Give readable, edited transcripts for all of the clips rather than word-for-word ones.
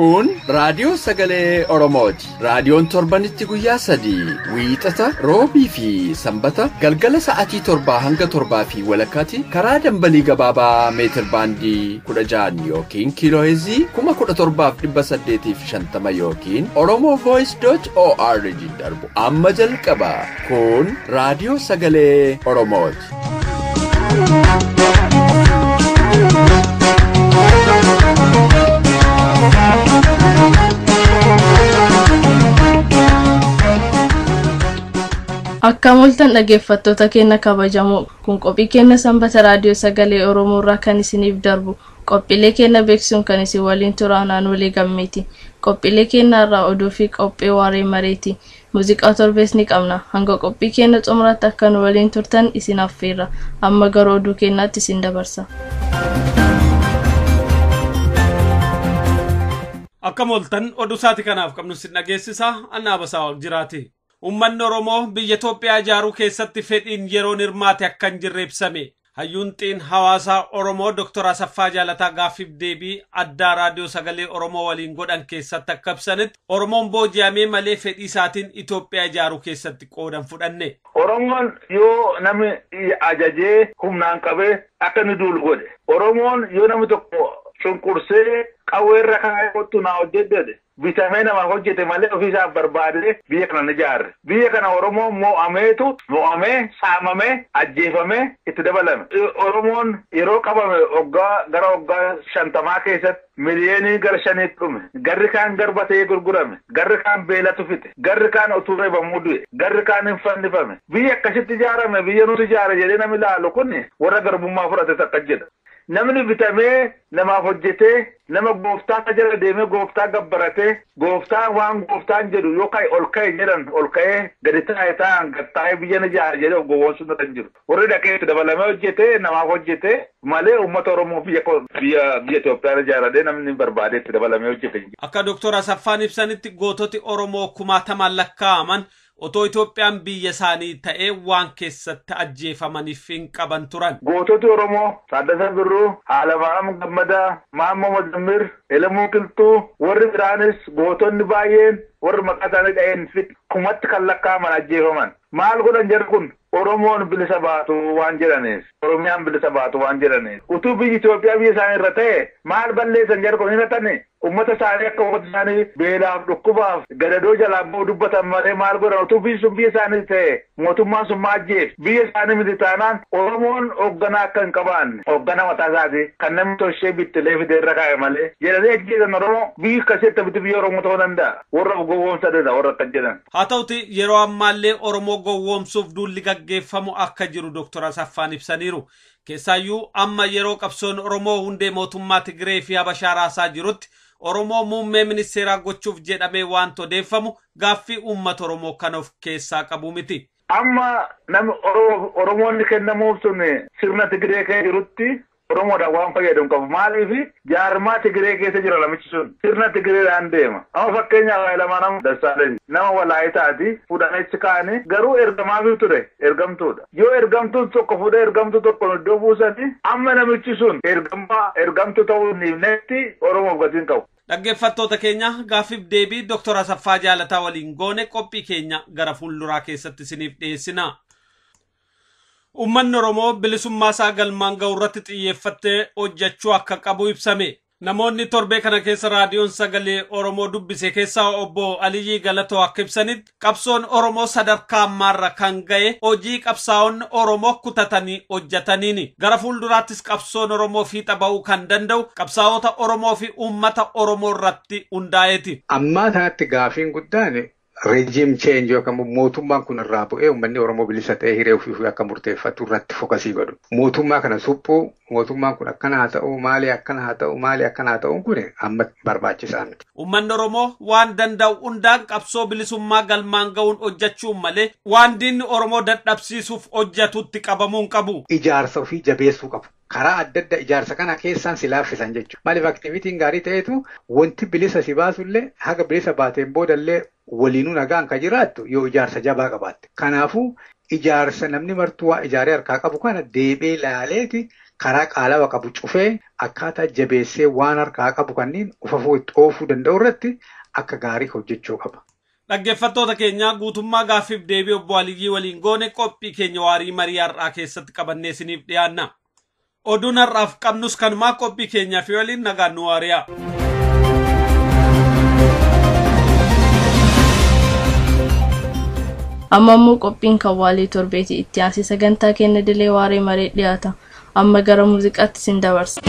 Kun raadiyoo sagalee Oromooti. Raadiyoon torbanitti guyyaa 3 wiixata, roobii fi sanbata galgala sa'aatii 7 hanga 7:30 karaa dambalii gabaabaa meetir baandii 16 yookiin kiiloo heerzii 17,850 yookiin oromovoice.org darbu amma jalqaba. Kun raadiyoo sagalee Oromooti. Akka mul'atan dhaggeeffattoota keenya kabajamoo kun qophii keenya sanbata raadiyoo sagalee Oromoo irraa kan isiniif darbu qophiilee keenya beeksisuun kan isin waliin turan Aanolee Gammeeti. Qophiilee keenya irraa oduu fi qophii waaree mareeti. Muuziqaa torbees ni qabna. Hanga qophii keenya xumuraatti akka nu waliin turtan isin affeerra. Amma gara oduu keenyaatti isin dabarsa. Akka mul'atan oduu isaati kanaaf qabnu isin dhageessisa. Annaa Basaa Waaqjiraati. Uummanni Oromoo biyya Itoophiyaa ijaaruu keessatti fedhiin yeroon hirmaate akka hin jirre ibsame. Hayyuun xiin hawaasaa Oromoo Dr. Asaffaa Jaalataa gaaffiif deebii addaa raadiyoo sagalee Oromoo waliin godhan keessatti akka ibsanitti Oromoon booji'amee malee fedhii isaatiin Itoophiyaa ijaaruu keessatti qoodan fudhanne. Oromoon yoo namni ajajee humnaan qabee akka inni duulu godhe. Oromoon yoo namni tokko cunqursee qawweerra kaa'ee kottu naa hojjedhe bitamee namaaf hojjete malee ofiisaaf barbaadee biyya kana ni ijaarre. Biyya kana Oromoon mo'ameetu mo'amee saamamee ajjeefamee itti dabalame. Oromoon yeroo qabame waggaa gara waggaa 50 keessatti miliyoonii gara 5 dhume. Garri kaan garba ta'ee gurgurame. Garri kaan beelatu fixe. Garri kaan utuu reebamuu du'e. Garri kaan hin fannifame. Biyya akkasitti ijaarame biyya nuti ijaare jedhee namni ilaalu kun warra garbummaa fudhate akka jedha. Namni bitamee namaaf hojjetee nama gooftaa jala deemee gooftaa gabbaratee gooftaan waan gooftaan jedhu yoo ka'e ol ka'e jedhan ol ka'ee gadi taa'e taa'an gad taa'ee biyya na ijaare jedhee of gowwoomsuun kan jiru. Warri dhaqee itti dabalamee hojjetee namaaf hojjetee malee uummata Oromoo biyya biyya Itoophiyaa ijaaradhee namni barbaadee itti dabalamee hojjete. Akka Dr. Asaffaan ibsanitti goototi Oromoo kumaatamaan lakkaa'aman otoo Itoophiyaan biyya isaanii ta'ee waan keessatti ajjeefamaniif hin qaban turan. Goototi Oromoo Taaddasa Birruu, Haalamaam Gammadaa, Maammoo Mazammir, Elemuu Qilxuu, warri biraanis gootonni baay'een warri maqaa isaanii dha'een kumatti kan lakkaa'aman ajjeefaman. Maal godhan jarri kun? Oromoon bilisa baatu waan jedhaniif, Oromiyaan bilisa baatu waan jedhaniif. Utuu biyyi Itoophiyaa biyya isaanii irra ta'e maal balleessan jarri kun hin hatani? Uummata isaanii akka uummata isaanii beelaaf dhukkubaaf gadadoo jalaa ba'uu dubbatan malee maal godhan? Utuu biyyi sun biyya isaanii ta'e mootummaan sun maal ajjeef? Biyya isaanii miti taanaan Oromoon hoogganaa akka hin qabaanne hoogganaa mataa isaati kan namni toshee bittilee fidee irra kaa'e malee jedhanii ajjeesan Oromoo biyyi akkasitti miti biyya Oromoo ta'uu danda'a. Warra gowwoomsanidha warra akkas jedhan. Haa ta'uti yeroo ammaallee Oromoo gowwoomsuuf duulli gaggeeffamu akka jiru Dr. Asaffaan ibsaniiru. Keessaayyuu amma yeroo qabsoon Oromoo hundee mootummaa Tigree fi Habashaa raasaa jirutti Oromoo muummee ministeeraa gochuuf jedhamee waan odeeffamu gaaffii uummata Oromoo kan of keessaa qabu miti. Amma namni Oromoonni kennamuuf sun sirna Tigree keessa jirutti Oromoodhaan waan fayyadamu qabu. Maaliif jaarmaa Tigree keessa jira namichi sun sirna Tigreedhaan deema. Amma fakkeenyaaf Hayilamaariyaam Dassaalany nama Walaayitaati fuudhanii achi kaa'anii garuu ergamaafi ture ergamtuudha. Yoo ergamtuun tokko fuudhee ergamtuu tokko iddoo buusanii amma namichi sun ergamtuu ta'uu hin dhiifnetti Oromoof gatiin qabu. Dhaggeeffattoota keenya gaaffiif deebii Dr. Asaffaa Jaalataa waliin goone qophii keenya gara fuulduraa keessatti isiniif dhiyeessina. Uummanni Oromoo bilisummaa isaa galmaan ga'u irratti xiyyeeffattee hojjechuu akka qabu ibsame. Namoonni torbee kana keessa raadiyoon sagalee Oromoo dubbise keessaa obbo Aliyyii Galatoo akka ibsanitti qabsoon Oromoo sadarkaa ammaarra kan ga'e hojii qabsaa'onni Oromoo kutatanii hojjetaniini. Gara fuulduraattis qabsoon Oromoo fiixa ba'uu kan danda'u qabsaa'ota Oromoo fi uummata Oromoo irratti hundaa'eeti. Ammaa kanatti gaafiin guddaan regime change yookaan mootummaan kun irraa bu'ee uummanni Oromoo bilisa ta'ee hiree ofii akka murteeffatu irratti fokasii godhu. Mootummaa kana suphuu, mootummaan kun akkana haa ta'u, maali akkana haa ta'u, maali akkana haa ta'uun kun amma barbaachisaa miti. Uummanni Oromoo waan danda'u hundaan qabsoo bilisummaa galmaan ga'uun hojjechuun malee waan diinni Oromoo dadhabsiisuuf hojjetutti qabamuu hin qabu. Ijaarsa ofii jabeessuu qabu. Karaa adda addaa ijaarsa kana keessaan si laaffisan jechuudha. Maaliif aktivitiin gaarii ta'etu wanti bilisa si baasullee haga bilisa baateen boodallee waliinuu nagaan kan jiraattu yoo ijaarsa jabaa qabaatte. Kanaafuu ijaarsa namni martuu waa ijaaree harkaa qabu kana deebee ilaaleeti Karaa qaalawa qabu cufee akkaataa jabeessee waan harkaa qabu kanneen ufafuu itti oofuu danda'u irratti akka gaarii hojjechuu qaba. Dhaggeeffattoota keenya guutummaa gaaffiif deebii obbo Aliyyii waliin goone qophii keenya waarii marii har'aa keessatti qabannee isiniif dhiyaanna. Oduun har'aaf qabnus kanumaa qophii keenyaa fi waliin nagaan nu waari'a. Amma immoo qophiin kan waalee torbeeti itti aansee sagantaa keenya dilee waaree maree dhiyaata. Amma gara muuziqaatti sin dabarsa.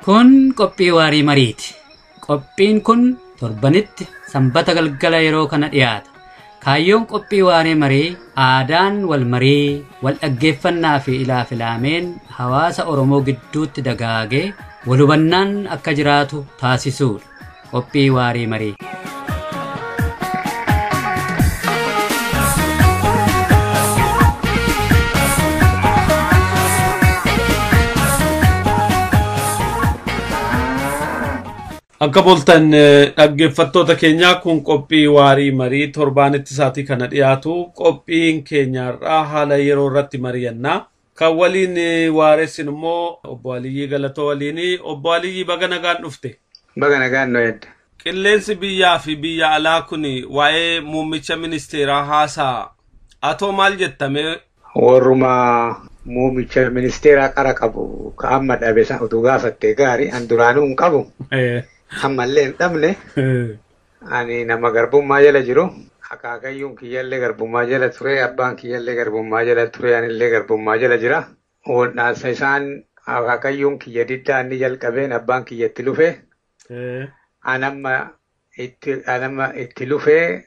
Kun qophii waarii mariiti. Qophiin kun torbanitti sanbata galgala yeroo kana dhiyaata. Kaayyoon qophii waaree marii aadaan wal marii, wal dhaggeeffannaa fi ilaafilaameen hawaasa Oromoo gidduutti dagaagee wal hubannaan akka jiraatu taasisuudha. Qophii waarii marii. Akka boltan dhaggeeffattoota keenyaa kun qophii waarii marii torbaanitti isaatii kana dhiyaatu qophiin keenyarraa haala yeroo irratti mari'annaa. Kan waliin waaressin immoo obbo Aliyyii Galatoo waliin. Obbo Aliyyii baga nagaan dhufte. Baga nagaan nu eedda. Qilleensi biyyaa fi biyya alaa kun waa'ee muummicha ministeeraa haasaa. Atoo maal jettame? Warruma muummicha ministeeraa qara qabu ka amma dhabe san utuu gaafatte gaarii an duraanuu hin qabu. Ammallee hin dhabne. Ani nama garbummaa jala jiru. Akaakayyuun kiyyallee garbummaa jala ture. Abbaan kiyyallee garbummaa jala ture. Anillee garbummaa jala jira. Wal'aansa isaan akaakayyuun kiyya diddaa inni jalqabeen abbaan kiyya itti lufe. Anamma itti lufee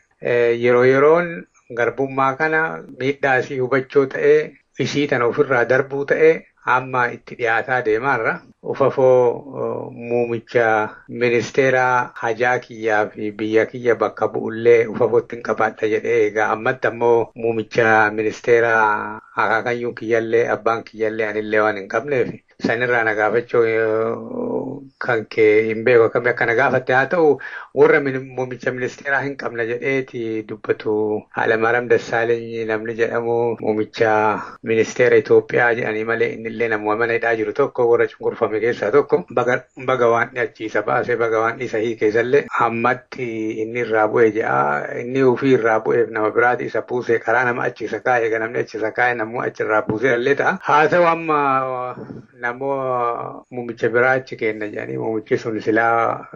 yeroo yeroon garbummaa kana miidhaa isii hubachuu ta'ee isii tana ofirraa darbuu ta'ee amma itti dhiyaataa deemaarra. Ufafoo muumicha ministeeraa hajaa kiyyaa fi biyya kiyya bakka bu'ullee ufafootti hin qabaadha jedhee egaa ammatti ammoo muumicha ministeeraa akaakayyuun kiyyallee abbaan kiyyallee anillee waan hin qabneef sanirraa na gaafachuu kan kee hin beeku akkamii akka na gaafatte haa ta'u warra muumicha ministeeraa hin qabna jedheeti dubbatu Hayilamaariyaam Dassaaleny namni jedhamu muumicha ministeera Itoophiyaa jedhanii malee innillee namuma mana hidhaa jiru tokko warra cunqurfame keessaa tokko baga waan achiisa baase baga waan isa hiike isallee ammatti inni irraa bu'e jedha inni ofii irraa bu'eef nama biraati isa buusee karaa nama achiisa kaa'e egaa namni achiisa kaa'e namuu achirraa buusee illee ta'a. Haa ta'u amma namoo muumicha biraa achi kenna jedhanii muumichi sun silaa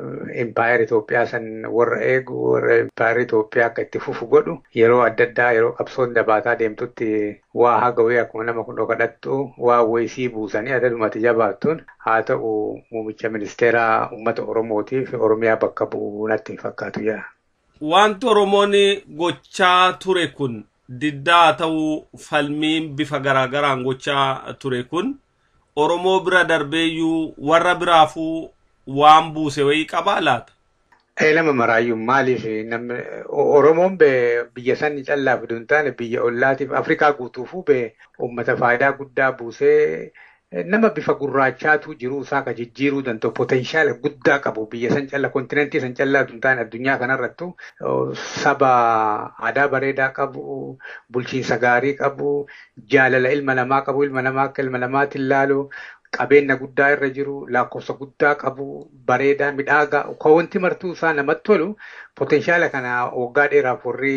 impaayera Itoophiyaa san warra eegu warra impaayera Itoophiyaa akka itti fufu godhu yeroo adda addaa yeroo qabsoon dabaataa deemtutti Waa haga wayii akkuma nama kun kadhattu waa wayisii buusanii adadumatti jabaattuun haa ta'u muummicha ministeeraa uummata Oromootiif Oromiyaa bakka bu'uu natti hin fakkaatu jaa. Wanti Oromoon gochaa ture kun diddaa ta'uu falmiin bifa garaagaraan gochaa ture kun Oromoo bira darbeeyyuu warra biraafuu waan buuse wayii qabaa laata? Nama maraayyuu maaliif namni Oromoon biyya sanii callaaf osoo hin taane biyya ollaatiif Afrikaa guutuufuu uummata faayidaa guddaa buusee nama bifa gurraachaatu jiruu isaa ka jijjiiruu danda'u potenshaala guddaa qabu biyya san calla kontinentii san callaa osoo hin taane addunyaa kanarrattu saba aadaa bareedaa qabu bulchiinsa gaarii qabu jaalala ilma namaa qabu ilma namaa akka ilma namaatti ilaalu qabeenya guddaa irra jiru lakkoofsa guddaa qabu bareedaa midhaagaa kan wanti martuu isaa namatti tolu potenshaala kana waggaa dheeraaf warri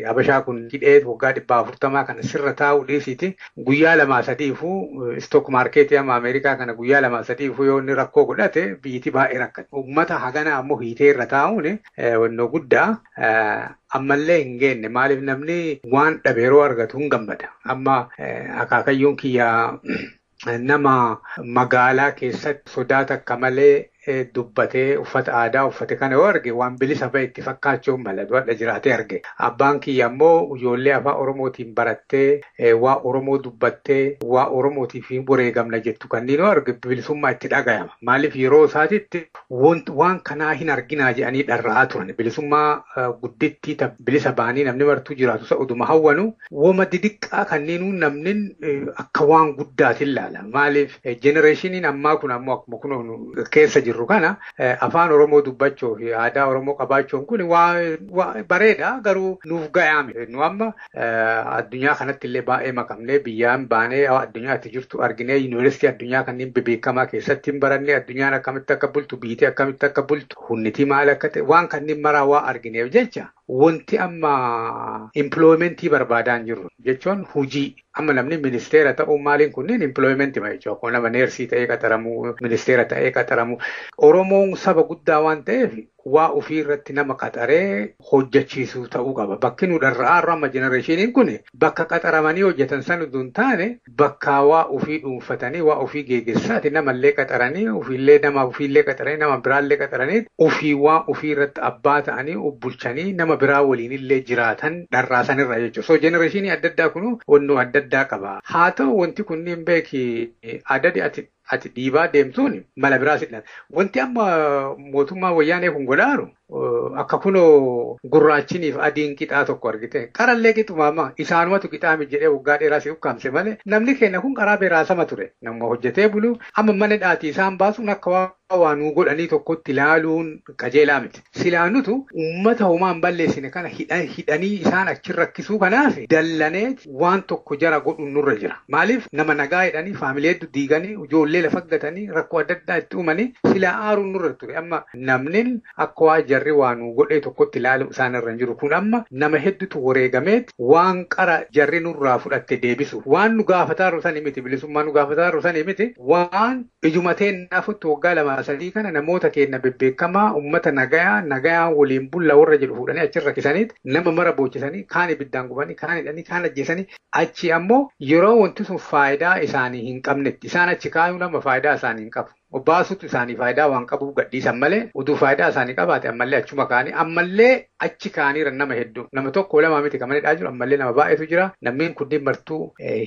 Habashaa kun hidhee waggaa 440 kana sirra taa'uu dhiisiiti guyyaa 2-3 istook maarkeetii amma Ameerikaa kana guyyaa 2-3 yoo inni rakkoo godhate biyyiti baay'ee rakkate. Uummata hagana ammoo hiitee irra taa'uun wannoo guddaa ammallee hin geenne maaliif namni waan dhabe yeroo argatu hin gammada. Amma akaakayyuun kiyyaa nama magaalaa keessatti sodaa takka malee dubbatee uffata aadaa uffate kana yoo arge waan bilisa ba'e itti fakkaachuun mala du'adha jiraatee arge. Abbaan kiyya ammoo ijoollee afaan Oromootiin barattee waa Oromoo dubbattee waa Oromootiif wareegamna jettu kanneen yoo arge bilisummaa itti dhagayama. Maaliif yeroo isaatitti waan kanaa hin arginaa jedhanii dharra'aa turan. Bilisummaa guddittii bilisa ba'anii namni martuu jiraatu isa oduma hawwanu wama didiqqaa kanneenuu namni akka waan guddaatiin ilaala. Maaliif jenereeshiniin ammaa kun ammoo akkuma kun keessa jiru kana afaan Oromoo dubbachuu fi aadaa Oromoo qabaachuun kun waa bareeda garuu nuuf gayaame. Nu amma addunyaa kanatti illee baay'ee makamnee biyyaan baanee addunyaatti jirtu arginee yuunivarsiitii addunyaa kanneen bebeekamaa keessatti hin barannee addunyaan akkamitti akka bultu biyyittii akkamitti akka bultu hunnitii maal akka ta'e waan kanneen maraa waa argineef jecha wanti amma employmentii barbaadaan jiru jechuun hojii amma namni ministeera ta'uu maaliin kunneen employmentii ma jechuudha. Akkuma nama neersii ta'ee qaxaramu ministeera ta'ee qaxaramu Oromoon saba guddaa waan ta'eef waa ofii irratti nama qaxaree hojjechiisuu ta'uu qaba. Bakki nu dharra'aa irra amma jenereeshiniin kun bakka qaxaramanii hojjetan san utuu hin taane bakka waa ofii dhuunfatanii waa ofii geegessaati namallee qaxaranii ofiillee nama ofiillee qaxaranii nama biraallee qaxaranii ofii waa ofii irratti abbaa ta'anii bulchanii nama biraa waliinillee jiraatan dharraasan irra jechuudha. So jenereeshinii adda addaa kun wannoo adda addaa qaba. Haa ta'u wanti kunniin beeki adadi ati dhiibaa deemtuun mala biraa sidhan. Wanti amma mootummaa wayyaanee kun godhaaru akka kunoo gurraachiniif adiin qixaa tokko argite. Qarallee qixumaama isaanumatu qixaa miti jedhee waggaa dheeraa si ukkaamse malee namni keenya kun qaraa beeraasama ture. Nama hojjetee bulu amma mana dhaatii isaan baasuun akka waa nuu godhanii tokkotti ilaaluun qajeelaa miti. Silaanutu uummata homaa hin balleessine kana hidhanii isaan achi rakkisuu kanaaf dallanee waan tokko jara godhuun nurra jira. Maaliif nama nagaa hidhanii faamilee hedduu diiganii ijoollee lafa gatanii rakkoo adda addaa itti uumanii silaa aaruun nurra ture. Amma namni akka waa jarri waa nuu godhee tokkotti ilaalu isaan irra hin jiru. Kun amma nama hedduutu wareegameet waan qara jarri nurraa fudhatte deebisu. Waan nu gaafataa jiru sanii miti bilisummaa nu gaafataa jiru sanii miti waan ijumateen naafutti waggaa 2-3 kana namoota keenya bebbeekamaa uummata nagayaa nagayaa waliin bulla warra jedhu fuudhanii achi rakkisaniit nama mara boochisanii kaan ibiddaan gubanii kaan hidhanii kaan ajjeesanii achi ammoo yeroo wanti sun faayidaa isaanii hin qabnetti isaan achi kaayuu nama faayidaa isaanii hin qabu. Obbaasutu isaanii faayidaa waan qabuuf gadhiisan malee utuu faayidaa isaanii qabaate ammallee achuma kaanii ammallee achi kaaniira nama hedduu nama tokko lama miti kan manidhaa jiru ammallee nama baay'eetu jira namni kunneen martuu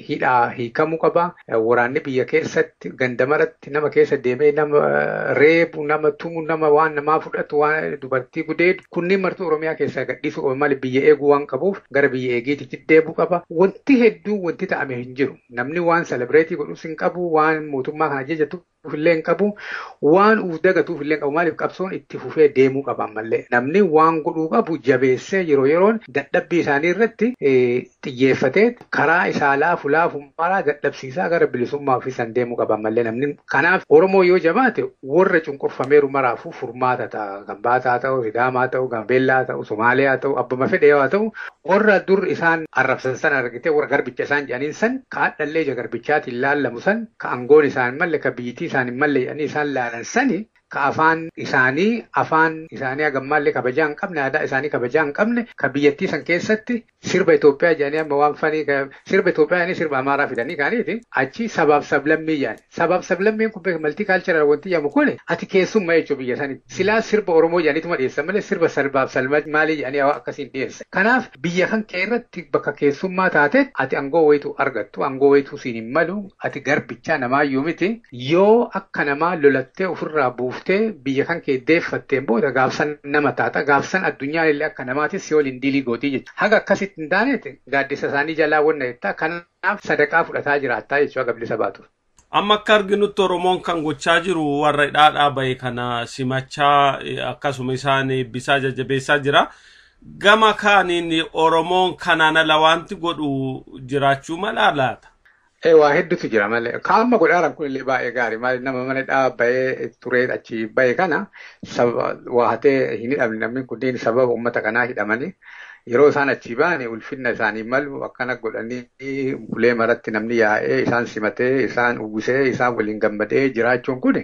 hidhaa hiikamuu qaba waraanni biyya keessatti gandamaratti nama keessa deemee nama reebu nama tumu nama waan namaa fudhatu waan dubartii gudeedu kunneen martuu Oromiyaa keessaa gadhiisuu qaba malee biyya eeguu waan qabuuf gara biyya eegiitti deebuu qaba wanti hedduu wanti ta'ame hin jiru namni waan selebireetii godhus hin qabu waan mootummaa kana jajjatu illee hin qabu waan uf dagatuuf illee qabu maaliif qabsoon itti fufee deemuu qaba ammallee namni waan godhuu qabu jabeessee yeroo yeroon dadhabbii isaanii irratti xiyyeeffatee karaa isaa laafu laafu maraa dadhabsiisaa gara bilisummaa ofiisan deemuu qaba ammallee namni kanaaf Oromoo yoo jabaate warra cunqurfameeru maraafuu furmaata ta'a Gambaataa ta'u Sidaamaa ta'u Gambeellaa ta'u Somaaliyaa ta'u abbuma fedhe yoo ta'u warra dur isaan arrabsan san argite warra garbicha isaan jedhaniin san ka hadhallee ija garbichaatiin laallamu san ka aangoon isaan malle ka biyyittii isaan hin malle jedhanii isaan laalan sani Ka afaan isaanii hagammaallee kabajaa hin qabne, aadaa isaanii kabajaa hin qabne, ka biyyattii san keessatti sirba Itoophiyaa jedhanii amma waan fanii sirba Itoophiyaa jedhanii sirba Amaaraa fidanii kaaniiti achi sabaaf sablammii jedhani. Sabaaf sablammiin kun multicultural wanti jedhamu kun ati keessummaa jechuu biyya sanitti. Silaa sirba Oromoo jedhaniituma dhiyeessan malee sirba sabaaf maalii jedhanii akkasiin dhiyeessan. Kanaaf biyya kan kee irratti bakka keessummaa taate ati aangoo wayituu argattu, aangoo wayituu siin hin malu, ati garbichaa namaayyuu miti. Yoo akka namaa lolattee ofirraa buuftee biyya kan kee deeffatteen booda gaafsan nama taata, gaafsan addunyaan illee akka namaatis si waliin diilii gootii jechuudha. Haga akkasitti hin taaneeti gaaddisa isaanii jalaa wanna jettaa kanaaf sadaqaa fudhataa jiraattaa jechuudha haga bilisa baatu. Amma akka arginutti Oromoon kan gochaa jiru warra hidhaadhaa bahe kana simachaa akkasuma isaan eebbisaa jajjabeessaa jira. Gama kaaniin Oromoon kanaan ala wanti godhu jiraachuu mala laata? Waa hedduutu jira malee. Kaamma godhaaran kun illee baay'ee gaarii. Maali nama mana hidhaa bahee turee achi bahe kana waa hatee hin hidhamne namni kunneen sababa uummata kanaa hidhamanii yeroo isaan achi baane ulfinna isaanii malu akkana godhanii ulee maratti namni yaa'ee isaan simatee isaan uwwisee isaan waliin gammadee jiraachuun kun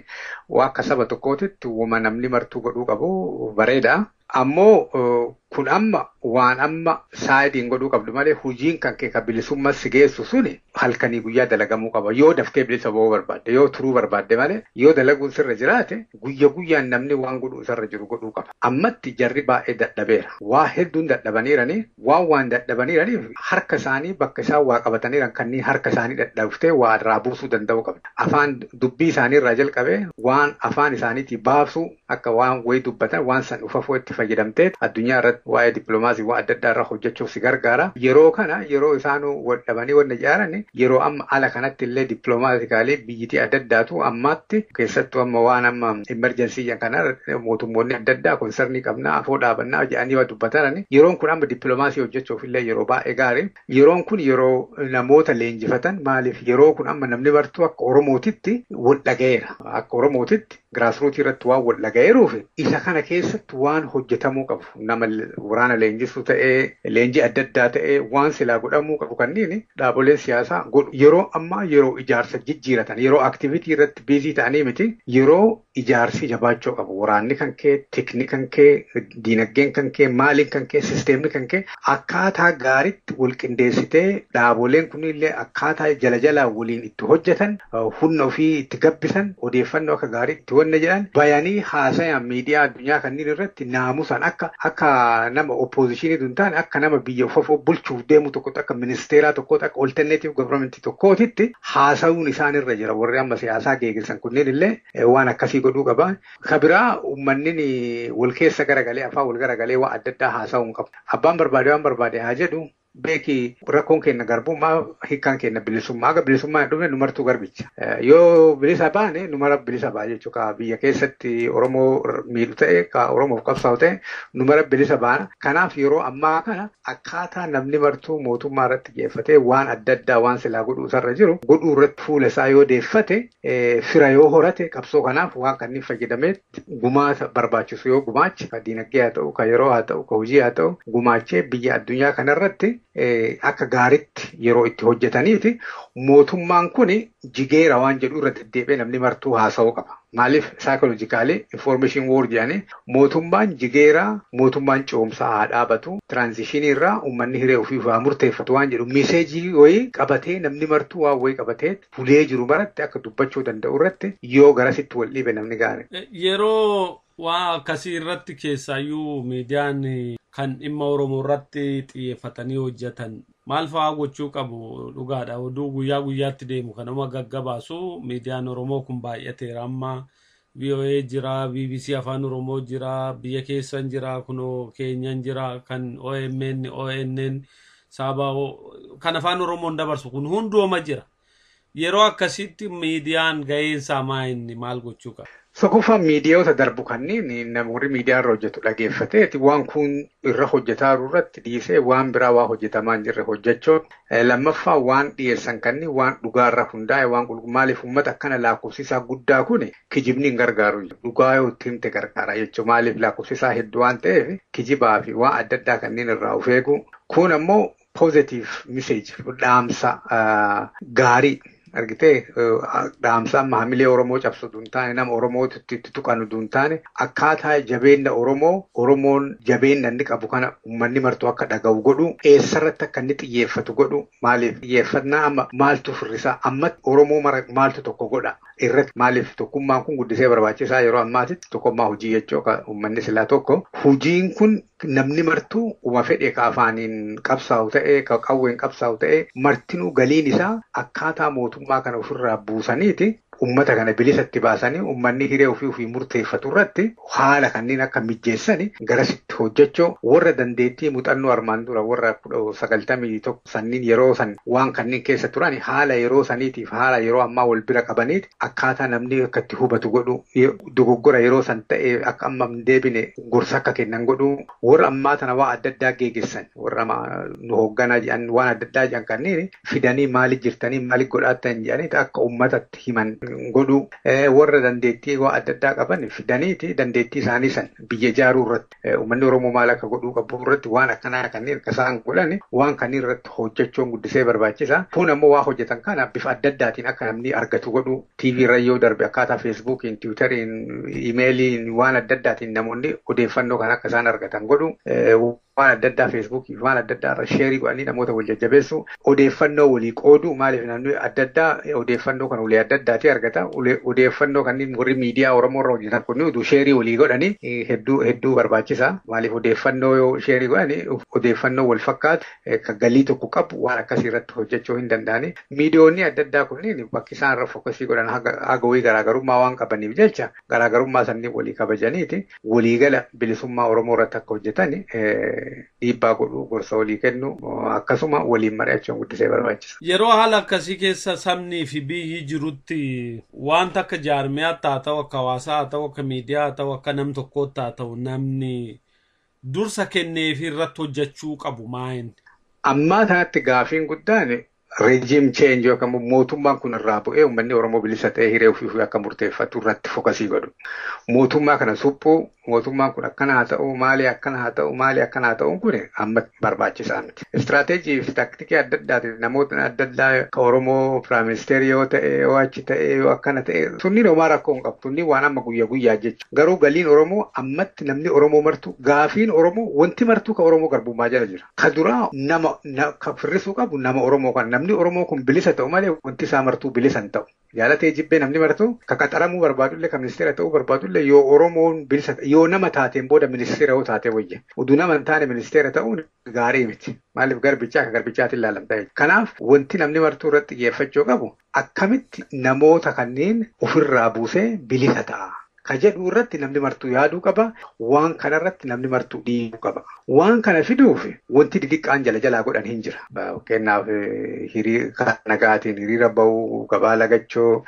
waa akka saba tokkootitti wama namni martuu godhuu qabu bareeda. Ammoo kun amma waan amma saayidiin godhuu qabdu malee hojiin kan kee kan bilisummaa si geessu suni halkanii guyyaa dalagamuu qaba. Yoo daftee bilisa ba'uu barbaadde, yoo turuu barbaadde malee yoo dalaguun sirra jiraate guyya guyyaan namni waan godhuu isarra jiru godhuu qaba. Ammatti jarri baay'ee dadhabeera. Waa hedduun dadhabaniiranii waan dadhabaniiraniif harka isaanii bakka isaan waa qabataniiran kanneen harka isaanii dadhabtee waa irraa buusuu danda'uu qabda. Afaan dubbii isaanii irraa jalqabee waan afaan isaaniitii baasuu akka waan wayii dubbatan waan san ufafoo itti fayyadamtee addunyaa irratti waa'ee dippiloomaasii waan adda addaa irraa hojjechuuf si gargaara. Yeroo kana yeroo isaan wal dhabanii wanna ijaaran yeroo amma ala kanatti illee dippiloomaatikaali biyyitii adda addaatu ammaatti keessattuu amma waan amma emerjensii kana mootummoonni adda addaa konsernii qabnaa afoo dhaabannaa jedhanii waa dubbatan yeroon kun amma dippiloomaasii hojjechuuf illee yeroo baay'ee gaarii. Yeroon kun yeroo namoota leenjifatan maaliif yeroo kun amma namni bartuu akka Oromootitti wal dhaga'eera. Akka Oromootitti giraasruutii irratti waan wal dhaga'eeruuf isa kana keessatti waan hojjetamuu qabu nama waraana leenjisuu ta'ee leenjii adda addaa ta'ee waan silaa godhamuu qabu kanneen dhaaboleen siyaasaa godhu. Yeroo ammaa yeroo ijaarsa jijjiiratan yeroo aktivitii irratti biizii ta'anii miti yeroo ijaarsi jabaachuu qabu. Waraanni kan kee, tikni kan kee, diinagdeen kan kee, maaliin kan kee, sisteemni kan kee akkaataa gaariitti wal qindeessitee dhaaboleen kunillee akkaataa jala jalaa waliin itti hojjetan humna ofii itti gabbisan odeeffannoo akka gaariitti wanna jedhan bayanii haasayaan miidiyaa addunyaa kanneen irratti naamusaan akka nama oppoozishinii tun taane akka nama biyya ufafoo bulchuuf deemu tokkotti akka ministeeraa tokkotti akka olterneetiif gavurmentii tokkootitti haasa'uun isaan irra jira. Warri amma siyaasaa geeggeessan kunneen illee waan akkasii godhuu qaba. Ka biraa uummanni wal keessa garagalee afaan wal garagalee waan adda addaa haasa'uu hin qabu. Abbaan barbaade waan barbaade haa jedhu beeki rakkoon keenya garbummaa hiikkaan keenya bilisummaa akka bilisummaa hin dhufne numartuu garbicha. Yoo bilisa baane numara bilisa ba'a jechuudha. Ka biyya keessatti Oromoo miidhu ta'e ka Oromoof qabsaa'u ta'e numara bilisa baana. Kanaaf yeroo ammaa kana akkaataa namni martuu mootummaa irratti geeffatee waan adda addaa waan silaa godhuu isarra jiru godhuu irratti fuula isaa yoo deeffate fira yoo horate qabsoo kanaaf waan kanneen fayyadamee gumaata barbaachisu yoo gumaache ka diinagdee haa ta'u ka yeroo haa ta'u ka hojii haa ta'u gumaachee biyya addunyaa kanarratti akka gaariitti yeroo itti hojjetaniiti mootummaan kun jigeera waan jedhu irra deddeebi'ee namni martuu haasa'uu qaba. Maaliif saayikoloojikaalii information war jedhanii mootummaan jigeera mootummaan ce'umsaa haa dhaabatu tiraanzishinii irraa uummanni hiree ofii haa murteeffatu waan jedhu miseejii wayii qabatee namni martuu waan wayii qabatee fulee jiru maratti akka dubbachuu danda'u irratti yoo garasitti wal dhiibe namni gaari. Yeroo waa akkasii irratti keessaayyuu miidiyaan kan dhimma Oromoo irratti xiyyeeffatanii hojjetan maal fa'aa gochuu qabu dhugaadha. Oduu guyyaa guyyaatti deemu kanuma gaggabaasu miidiyaan Oromoo kun baay'ateera. Amma VOA jira, BBC Afaan Oromoo jira, biyya keessan jira, kunoo Keenyan jira, kan OMN, ONN, Saabaa kan Afaan Oromoon dabarsu kun hunduuma jira. Yeroo akkasitti miidiyaan ga'eensaa maa inni maal gochuu qaba? Tokkoffaa miidiyoota darbu kanneen namoonni miidiyaa irra hojjetu dhageeffateeti waan kun irra hojjetaa jiru irratti dhiisee waan biraa waa hojjetamaa hin jirre hojjechuu. Lammaffaa waan dhiyeessan kanneen waan dhugaa irra hundaa'e waan maaliif uummata akkana lakkoofsisaa guddaa kun kijibni hin gargaaru. Dhugaa yoo itti himte gargaara jechuudha. Maaliif lakkoofsisaa hedduu waan ta'eef kijibaa fi waan adda addaa kanneen irraa of eegu. Kun ammoo positive message dhaamsa gaarii. Argitee dhaamsa amma hamilee Oromoo cabsu duun taane nama Oromootti tuqanu duun taane akkaataa jabeenna Oromoo Oromoon jabeenna inni qabu kana uummanni martuu akka dhaga'u godhu eessarratti akka inni xiyyeeffatu godhu maaliif xiyyeeffannaa amma maaltu firrisaa amma Oromoo maaltu tokko godha irratti maaliif tokkummaan kun guddisee barbaachisaa yeroo ammaatitti tokkummaa hojii jechuu uummanni silaa tokko hojiin kun namni martuu uma fedhe ka afaaniin qabsaa'u ta'ee ka qawween qabsaa'u ta'ee martinuu galiin isaa akkaataa mootummaa kana ofirraa buusaniiti ummata kana bilisatti baasanii ummanni hiree ofii ofii murteeffatu irratti haala kanneen akka mijjeessani garasitti hojjechuu warra dandeettii muuxannoo armaan dura warra 1991 sanniin yeroo san waan kanneen keessa turan haala yeroo saniitiif haala yeroo ammaa wal bira qabaniiti akkaataa namni akka itti hubatu godhu dogoggora yeroo san ta'e akka amma hin deebine gorsa akka kennan godhu warra ammaa tana waa adda addaa geeggessan warra nu hoogganaa jedhan waan adda addaa jedhan kanneen fidanii maaliif jirtanii maaliif godhaattan jedhanii akka uummatatti himan godhu warra dandeettii waa adda addaa qaban fidaniiti dandeettii isaanii san biyya ijaaruu irratti uummanni Oromoo maal akka godhuu qabu irratti waan akkanaa kanneen akka isaan godhan waan kanneen irratti hojjechuun guddisee barbaachisa. Kun ammoo waa hojjetan kana bifa adda addaatiin akka namni argatu godhu TV irra yoo darbe akkaataa Feesbuukiin, Tiwiitariin, Iimeeliin waan adda addaatiin namoonni odeeffannoo kan akka isaan argatan godhu waan adda addaa Feesbuukii waan adda addaa irra sheerii godhanii namoota wal jajjabeessu odeeffannoo walii qoodu maaliif namni adda addaa odeeffannoo kan walii adda addaatii argata odeeffannoo kanneen warri miidiyaa Oromoo irra hojjetan kun utuu sheerii walii godhanii hedduu hedduu barbaachisa maaliif odeeffannoo yoo sheerii godhanii odeeffannoo wal fakkaatu kan galii tokko qabu waan akkasii irratti hojjechuu hin danda'ani miidiyoonni adda addaa kunniin bakki isaan irra fokkasii godhan haga wayii garaagarummaa waan qabaniif jecha garaagarummaa sanniin walii kabajaniiti waliigala bilisummaa Oromoo irratti akka hojjetan dhiibbaa godhu gorsa walii kennu akkasuma waliin mari'achuun guddisee barbaachisa. Yeroo haala akkasii keessa sabnii fi biyyi jirutti wanta akka jaarmiyaatti haa ta'u akka hawaasaa haa ta'u akka miidiyaa haa ta'u akka nam tokkootti haa ta'u namni dursa kenneefi irratti hojjechuu qabu maa'in. Ammaa kanatti gaafiin guddaan reejiim cheenji yookaan mootummaan kun irraa bu'ee uummanni Oromoo bilisa ta'ee hiree ofii ofii akka murteeffatu irratti fokasii godhu. Mootummaa kana suphuu mootummaan kun akkana haa ta'u maali akkana haa ta'u maali akkana haa ta'uun kun amma barbaachisaa miti. Istiraateejii fi taktikii adda addaatiin namootni adda addaa ka Oromoo piraayim ministeerii yoo ta'e yoo achi ta'e yoo akkana ta'e sunniin homaa rakkoo hin qabu sunniin waan amma guyyaa guyyaa jechuudha. Garuu galiin Oromoo ammatti namni Oromoo martu gaafiin Oromoo wanti martuu ka Oromoo garbummaa jala jira. Ka duraa nama ka firrisuu qabu nama Oromoo kana namni Oromoo kun bilisa ta'u malee wanti isaa martuu bilisa hin ta'u. Jaalatee jibbee namni martuu ka qaxaramuu barbaadullee ka ministeera ta'uu barbaadullee yoo Oromoon bilisa yoo nama taateen booda ministeera yoo taate wayya. Utuu nama hin taane ministeera ta'uun gaarii miti. Maaliif garbichaa akka garbichaatti ilaalamta jechuudha. Kanaaf wanti namni martuu irratti xiyyeeffachuu qabu akkamitti namoota kanneen ofirraa buusee bilisa ta'a. Ka jedhu irratti namni martuu yaaduu qaba. Waan kanarratti namni martuu dhiibuu qaba. Waan kana fiduuf wanti didiqqaan jala jalaa godhan hin jira. Fakkeenyaaf hiriira nagaatiin hiriira bahuu, gabaa lagachuu,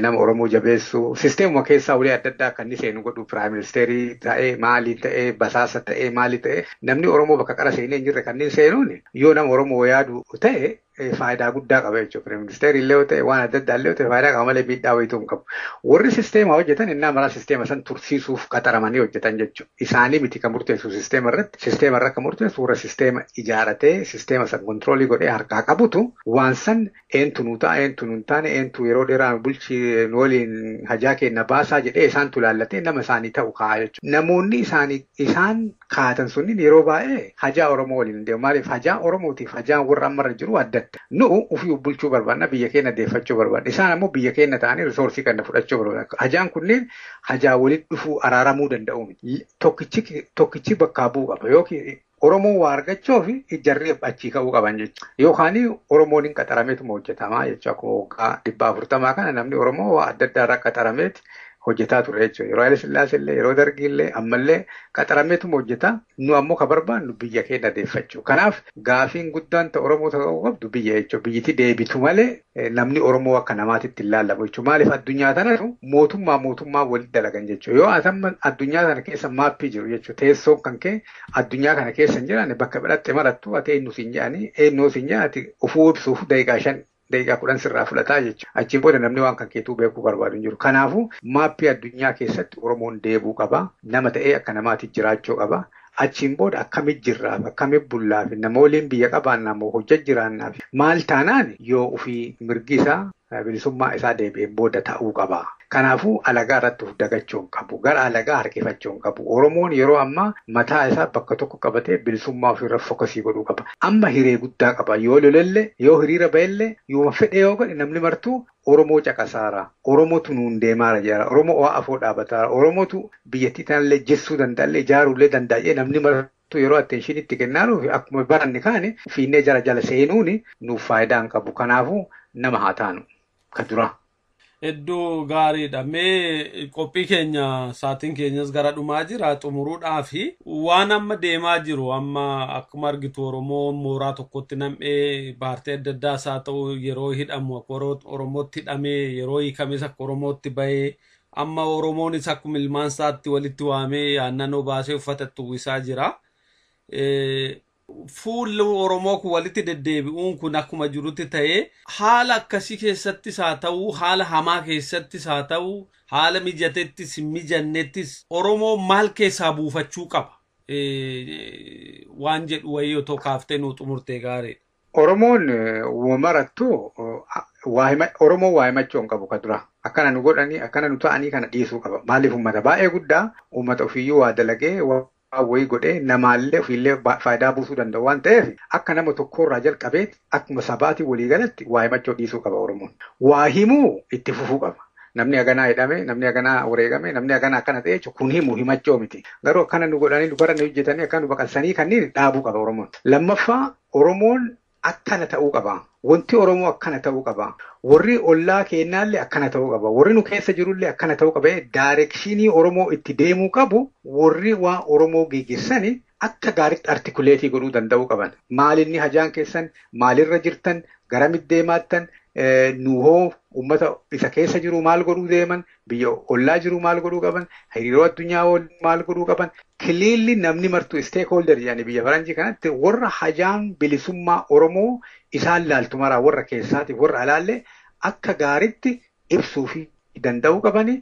nama Oromoo jabeessuu, sisteemuma keessaa ulee adda addaa kan inni seenu godhu piraayim ministeerii ta'ee maalii ta'ee basaasa ta'ee maalii ta'ee namni Oromoo bakka qara seenee hin jirre kanneen seenuun yoo nama Oromoo yaadu ta'e faayidaa guddaa qaba jechuudha. Piraayim ministeerii illee yoo ta'e waan adda addaa illee yoo ta'e faayidaa qaba malee miidhaa wayituu hin qabu. Warri sisteema hojjetan innaa maraa sisteema san tursiisuuf qaxaramanii hojjetan jechuudha. Isaanii miti kan murteessu sisteema irratti. Sisteema irra kan murteessu warra sisteema ijaaratee sisteema san kontiroolii godhee harkaa qabutu waan san eentu nuu ta'a eentu nuu hin taane eentu yeroo dheeraa nu bulchi nu waliin hajaa keenya baasaa jedhee isaantu laallatee nama isaanii ta'u kaa'a jechuudha. Namoonni isaanii isaan kaatan sunniin yeroo baay'ee hajaa Oromoo waliin deemu. Maaliif hajaa Oromootiif hajaan warra ammarra jiru adda adda. Nu'u ofii bulchuu barbaadna biyya keenya deeffachuu barbaadna. Isaan ammoo biyya keenya ta'anii risoorsii kana fudhachuu barbaadna. Hajaan kunneen hajaa walitti dhufuu araaramuu danda'u miti. Tokkichi bakkaa bu'uu qaba yookiin Oromoon waa argachuu fi jarri achii ka'uu qaban jechuudha. Yookaan Oromoon hin qaxarameetuma hojjetamaa jechuudha. Akkuma waggaa 440 kana namni Oromoo waa adda addaa irraa qaxarameeti hojjetaa ture jechuudha. Yeroo Haile Sillaasee illee yeroo Dargii illee ammallee qaxarameetuma hojjetaa. Nu ammoo ka barbaannu biyya keenya deeffachuu. Kanaaf gaafiin guddaan ta'e Oromoo ta'uu qabdu biyya jechuudha. Biyyiti deebitu malee namni Oromoo akka namaatitti hin laallamu jechuudha. Maaliif addunyaa tanatu mootummaa mootummaa walitti dalagan jechuudha. Yoo atamma addunyaa kana keessa maappii jiru jechuudha. Teessoon kan kee addunyaa kana keessa hin jiraanne bakka biraatti marattu ati eenyu siin jedhanii eenyu siin jedhati ofuu ibsuuf daqiiqaa 5 daqiiqaa 10 sirraa fudhataa jechuudha. Achiin booda namni waan kan keetuu beekuu barbaadu hin jiru. Kanaafuu maappii addunyaa keessatti Oromoon deebuu qaba. Nama ta'ee akka namaatti jiraachuu qaba. Achiin booda akkamitti jirraaf akkamitti bullaaf nama waliin biyya qabaannaaf hojjechaa jiraannaaf maal taanaan yoo ofii mirgi isaa bilisummaa isaa deebi'een booda ta'uu qaba. Kanaafuu alagaa irratti of dagachuu hin qabu. Gara alagaa harkifachuu hin qabu. Oromoon yeroo ammaa mataa isaa bakka tokko qabatee bilisummaa ofirra fokasii godhuu qaba. Amma hiree guddaa qaba. Yoo lolellee, yoo hiriira ba'ellee, yoo fedhe yoo godhe namni martuu Oromoo caqasaara. Oromootu nuun deemaara jira. Oromoo waa afoo dhaabataara. Oromootu biyyattii tanallee jessuu danda'allee ijaaruullee danda'ee namni martuu yeroo attention itti kennaanuuf akkuma baranne kaane fiinnee jara jala seenuun nuuf faayidaa hin qabu. Kanaafuu nama haa taanu. Ka dura. Hedduu gaariidha. Mee qophii keenya saatiin keenyas gara dhumaa jira xumuruudhaafi waan amma deemaa jiru amma akkuma argitu Oromoon mooraa tokkotti nam'ee paartii adda addaas haa ta'u yeroo hidhamu akka Oromootti hidhamee yeroo hiikames akka Oromootti bahee amma Oromoonis akkuma ilmaan isaatti walitti waamee aannan obaasee uffata uwwisaa jira. Fuulli Oromoo kun walitti deddeebi'uun kun akkuma jirutti ta'ee haala akkasii keessattis haa ta'u haala hamaa keessattis haa ta'u haala mijatettis hin mijannettis Oromoo maal keessaa buufachuu qaba waan jedhu wayii otoo kaaftee nuu xumurtee gaariidha. Oromoon marattu Oromoo waa himachuu hin qabu ka dura. Akkana nu godhanii akkana nu ta'anii kana dhiisuu qaba. Maaliif uummata baay'ee guddaa uummata ofiiyyuu waa dalagee wayii godhee namaallee ofiillee faayidaa buusuu danda'u waan ta'eef akka nama tokkorraa jalqabeet akkuma sabaatii waliigalatti waa himachuu dhiisuu qaba Oromoon. Waa himuu itti fufuu qaba. Namni haganaa hidhame, namni haganaa wareegame, namni haganaa akkana ta'e kun himu himachuu miti. Garuu akkana nu godhanii nu baranii hojjetanii akkana nu baqansanii kanneen dhaabuu qaba Oromoon. Lammaffaa Oromoon akkana ta'uu qaba. Wanti Oromoo akkana ta'uu qaba. Warri ollaa keennaallee akkana ta'uu qaba. Warri nu keessa jirullee akkana ta'uu qaba. Daayirekshinii Oromoo itti deemuu qabu warri waan Oromoo geggeessani akka gaariitti artikuleetii godhuu danda'uu qaban. Maalinni hajaan keessan maalirra jirtan garamitti deemaattan nu hoo uummata isa keessa jiru maal godhuu deeman biyya ollaa jiru maal godhuu qaban hariiroo addunyaa maal godhuu qaban kiliilli namni martuu stakeholder jedhani biyya faranjii kanatti warra hajaan bilisummaa Oromoo isaan laaltu maraa warra keessaatiif warra alaallee akka gaariitti ibsuu fi danda'uu qabani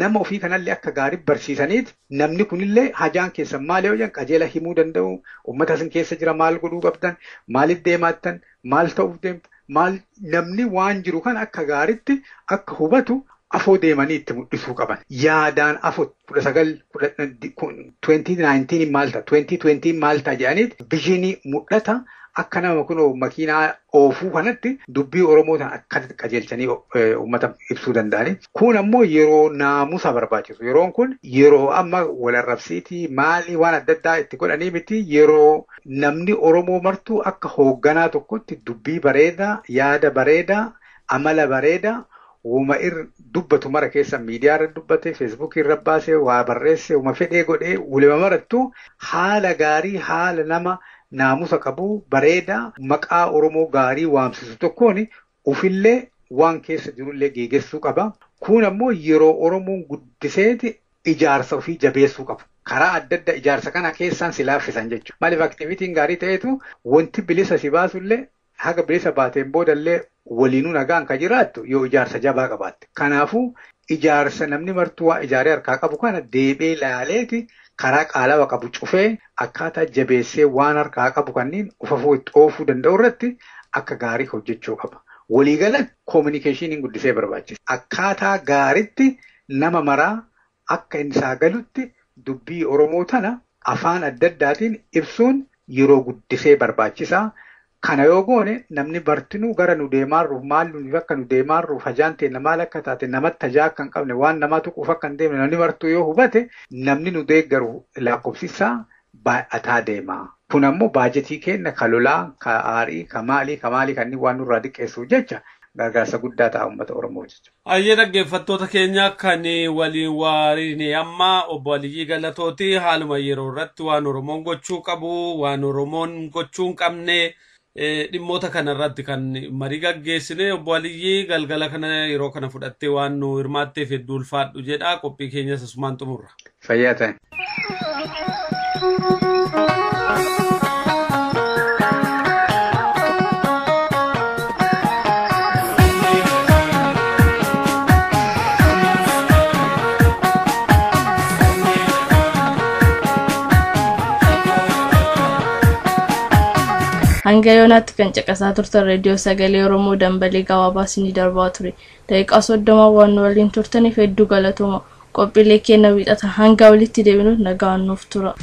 nama ofii kanallee akka gaarii barsiisaniit namni kunillee hajaan keessan maal yoo jedhan qajeela himuu danda'u uummata isin keessa jira maal godhuu qabdan maaliif deemaattan maal ta'uuf deemta maal namni waan jiru kan akka gaariitti akka hubatu afoo deemanii itti mul'isuu qaban. Yaadaan afoo 2019 maal ta'a 2020 maal ta'a jedhaniit viizhinii mul'ata akka nama kunoo makiinaa oofuu kanatti dubbii Oromoo tan akka qajeelchanii uummata ibsuu danda'ani. Kun ammoo yeroo naamusa barbaachisu. Yeroon kun yeroo amma walarrabsiitii maalii waan adda addaa itti godhanii miti yeroo namni Oromoo martuu akka hoogganaa tokkotti dubbii bareedaa, yaada bareedaa, amala bareedaa uuma irra dubbatu mara keessa miidiyaa irra dubbate, feesbuukii irra baasee, waa barreesse, uuma fedhee godhee waluma marattu haala gaarii haala nama naamusa qabu bareedaa maqaa Oromoo gaarii waamsisu tokkoon ofillee waan keessa jirullee geegessuu qaba. Kun ammoo yeroo Oromoon guddiseeti ijaarsa ofii jabeessuu qabu. Karaa adda addaa ijaarsa kana keessaan si laaffisan jechuudha. Maaliif aktivitiin gaarii ta'etu wanti bilisa si baasullee haga bilisa baateen boodallee waliinuu nagaan kan jiraattu yoo ijaarsa jabaa qabaatte. Kanaafuu ijaarsa namni martuu waa ijaaree harkaa qabu kana deebee ilaaleeti karaa qaalawa qabu cufee akkaataa jabeessee waan harkaa qabu kanneen ufafuu itti oofuu danda'u irratti akka gaarii hojjechuu qaba. Waliigalatti koominikeeshiniin guddisee barbaachisa. Akkaataa gaariitti nama maraa akka inni isaa galutti dubbii Oromoo tana afaan adda addaatiin ibsuun yeroo guddisee barbaachisaa. Kana yoo goone namni bartinuu gara nu deemaarruuf maal nuuf akka nu deemaarruuf hajaan teenya maal akka taate namatti hajaa akka hin qabne waan namaa tuquuf akka hin deemne namni martuu yoo hubate namni nu deeggaru lakkoofsisaa baay'ataa deema. Kun ammoo baajetii keenya ka lolaa, ka aarii, ka maalii, ka maalii kanneen waan nurraa diqqeessuuf jecha gargaarsa guddaa ta'a uummata Oromoo jechuudha. Ayyee dhaggeeffattoota keenya kan waliin waariine amma obbo Aliyyii Galatooti haaluma yeroo irratti waan Oromoon gochuu qabu, waan Oromoon gochuu hin qabne dhimmoota kanarratti kan marii gaggeessine obbo Aliyyii galgala kana yeroo kana fudhattee waan nu hirmaatteef hedduu ulfaadhu jedha qophii keenya asumaan xumurra. Fayyaa ta'e. Hanga yoonaatti kan caqasaa turtan reediyoo sagalee Oromoo dambalii gabaabaa isinii darbaa ture. Daqiiqaa 30 waan nu waliin turtaniif hedduu galatooma. Qophiilee keenya wiixata hanga walitti deebinuuf nagaan nuuf tura.